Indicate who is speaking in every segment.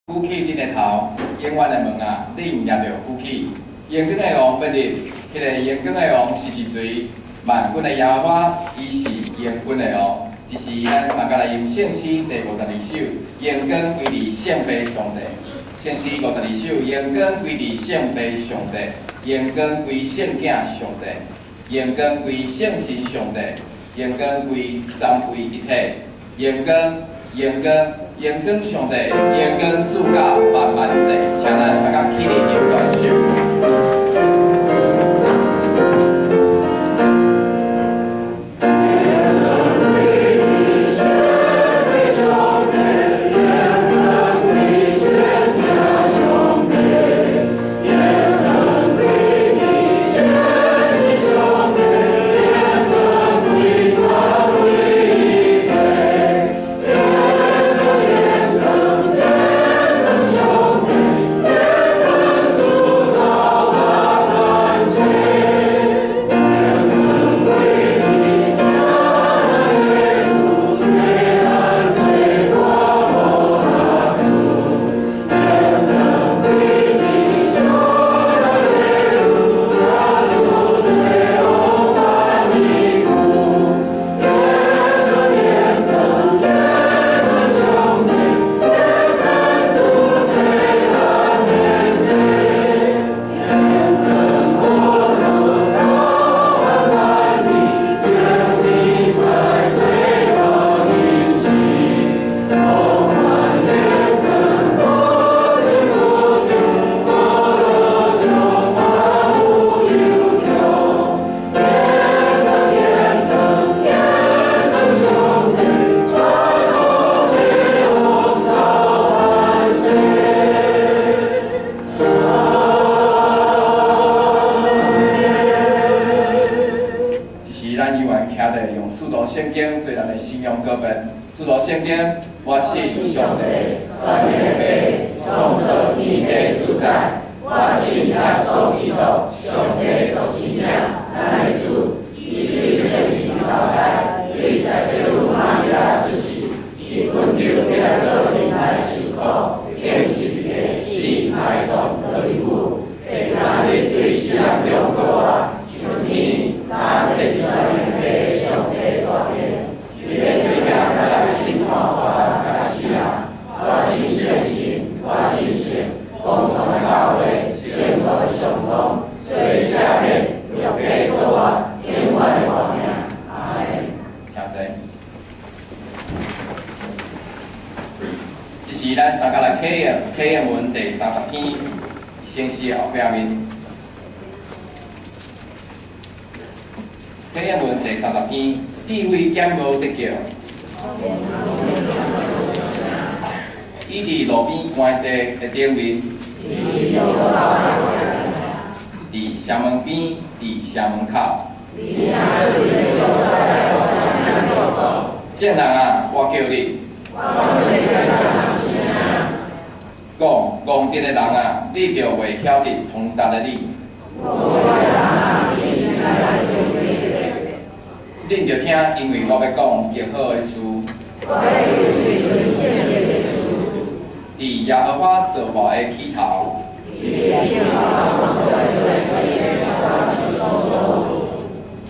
Speaker 1: 舉起恁的頭，永遠的門啊，恁也著舉起。榮光的王欲入，彼个榮光的王是一誰？萬軍的耶和華，伊是榮軍的王。這是咱三家來吟聖詩第52首，榮光歸佇聖父上帝。聖詩五十二首，榮光歸佇聖父上帝，榮光歸聖囝上帝，榮光歸聖神上帝，榮光歸三位一體，榮光，榮光，榮光上帝，榮光主到萬萬世，請咱三家起立用雙手。聖經做咱的信仰告白，使徒聖經，我信上帝，
Speaker 2: 全能的父，創造天地主宰，我信耶穌基督，上帝獨生子，咱的主，伊對聖神投胎，對十聖母瑪利亞出世，佇本丟彼拉多面來受苦，釘十字架死埋葬佗地府，第三日對死人中復活，上天，搭坐佇全能的上帝大殿，伊欲轉來審判活人佮死人。我信聖神，我信聖共同的教會，聖徒的相通，罪的赦免，肉體復活，永遠的活命。阿門。
Speaker 1: 請坐。這是咱三家來啟應，啟應文第30篇，聖詩後壁面。啟應文第30篇，智慧減無得救。伊佇路邊乾地的頂面，佇城門邊，佇城門口。眾人啊，我叫你，講戇直的人啊，你著袂曉得通達的理。恁著聽，因為我欲講極好的事。佇耶和華造化的起頭，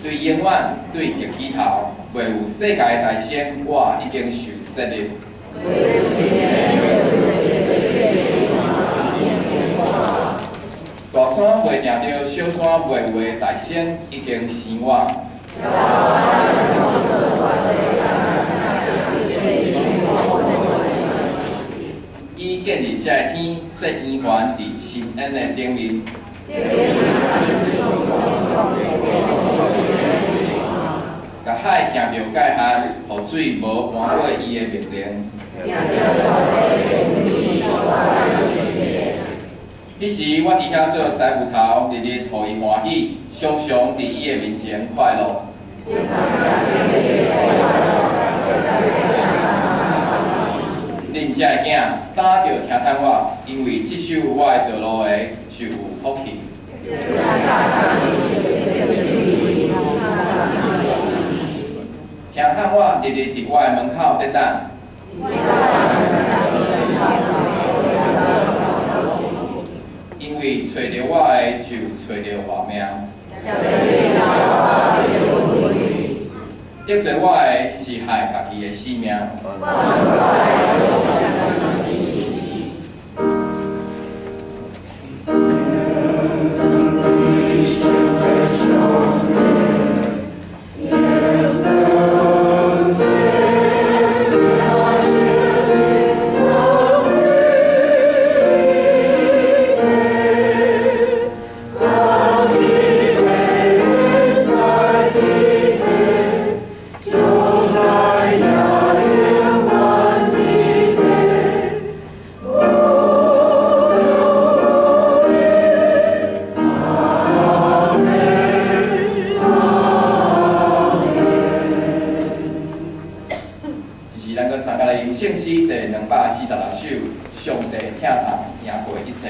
Speaker 1: 對永遠對極起頭，未有世界的誕生，我已經受設立。大山袂定著，小山袂有的誕生，已經生我。伊建立這个天，設圓環佇深淵的頂面。共海行著界限，予水無瞞過伊的命令。彼時我佇遐做師傅頭，日日予伊歡喜，常常佇伊的面前快樂。恁這个囝，早著聽探我，因為這首我的道路的是有福氣。聽探我，日日佇我的門口佇等。揣著我的，就揣著活命。得罪我的，是害家己的性命。聖詩第246首，上帝疼痛贏過一切。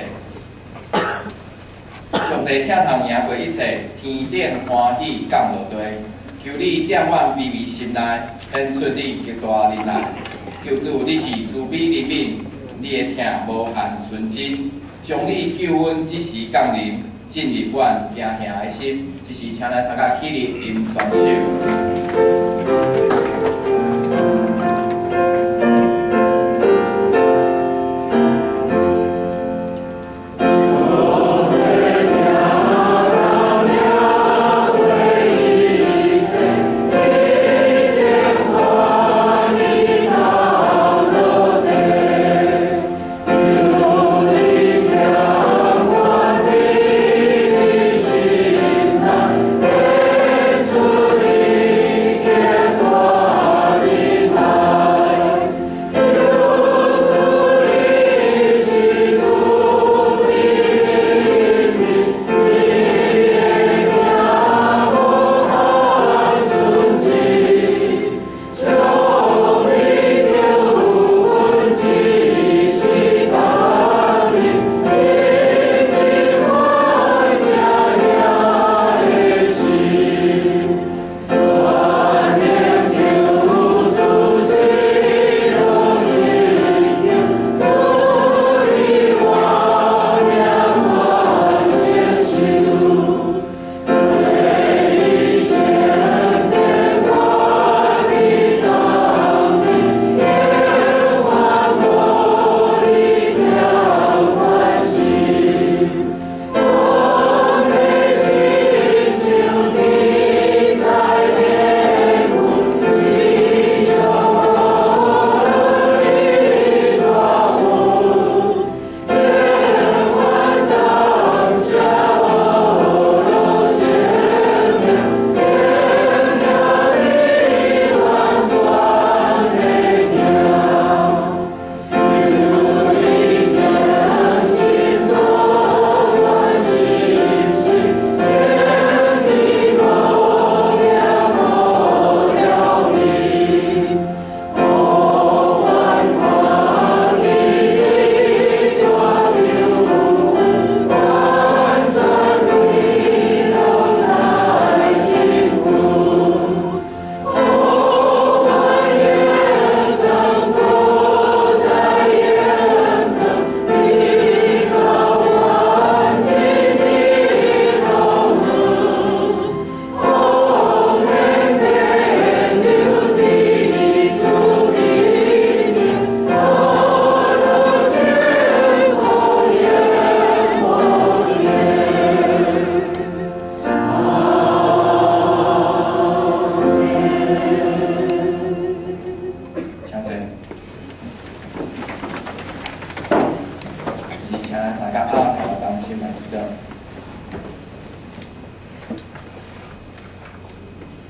Speaker 1: 上帝疼痛贏過一切，天頂歡喜降落地。求你踮阮卑微心內，顯出你極大仁愛。求主，你是慈悲憐憫，你的疼無限純真，將你救恩這時降臨，進入阮驚嚇的心。這時，請咱三個起立，啉全首。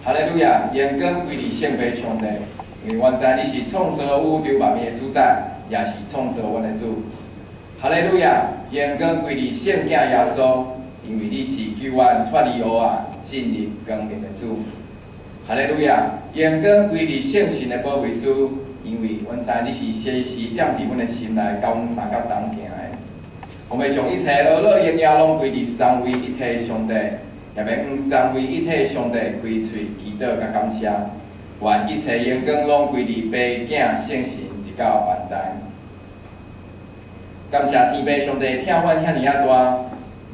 Speaker 1: 哈利路亞，榮光歸予聖父上帝，因為阮知你是創造宇宙萬物的主宰，也是創造阮的主。哈利路亞，榮光歸予聖子耶穌，因為你是救阮脫離黑暗、進入光明的主。哈利路亞，榮光歸予聖神的保惠師，因為阮知你是時時踮佇阮的心內，佮阮相佮同行的。我欲將一切呵咾榮耀攏歸予三位一體上帝。也欲向三位一體上帝開喙祈禱佮感謝，願一切榮光攏歸予父囝聖神，直到萬代。感謝天父上帝疼阮遐爾仔大，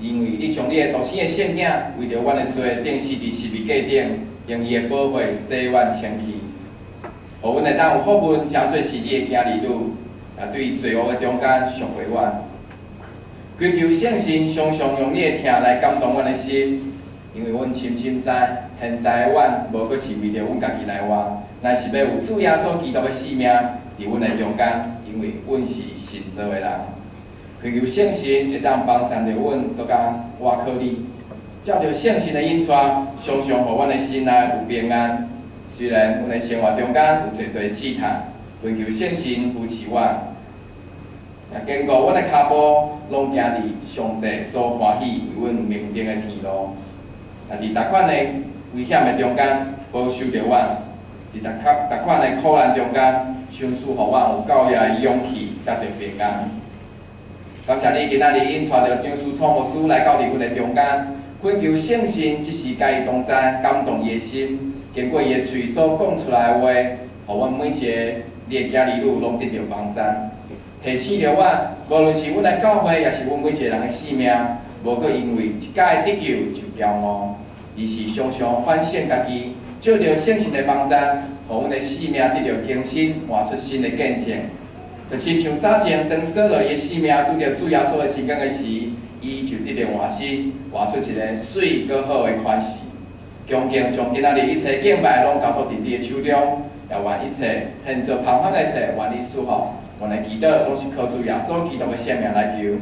Speaker 1: 因為你將你的獨生的聖囝，為著阮的罪，釘死佇十字架頂，用伊的寶血洗阮清氣，予阮會當有福分，成做是你的囝兒女，也對罪惡的中間贖回阮。祈求聖神常常用你的疼來感動阮的心，因為阮深深知，現在的阮無閣是為著阮家己來活，乃是欲有主耶穌基督的性命佇阮的中間，因為阮是神造的人。祈求聖神會當幫贊著阮，閣較倚靠你，照著聖神的引帶，常常予阮的心內有平安。雖然阮的生活中間有濟濟試探，祈求聖神扶持阮，也堅固阮的跤步，攏行佇上帝所歡喜為阮命定的天路。也佇逐款的危險的中間保守著阮，佇逐款逐款的苦難中間，賞賜予阮有夠力的勇氣，佮著平安。感謝你今仔日引帶著張書創牧師來到佇阮的中間，懇求聖神即時佮伊同在，感動伊的心，經過伊的喙所講出來的話，予阮每一个你的囝兒女攏得著幫贊，提醒著阮，無論是阮的教會，抑是阮每一个人的性命，無閣因為一擺的得救就驕傲，而是常常反省家己，借著聖神的幫贊，予阮的性命得著更新，活出新的見證。就親像早前當掃羅伊的性命拄著主耶穌的親近的時，伊就得著換新，活出一个媠閣好的款式。恭敬將今仔日一切敬拜攏交託佇你的手中，也願一切獻做芳香的祭，願你賜福。阮的祈禱攏是靠主耶穌基督的聖名來求。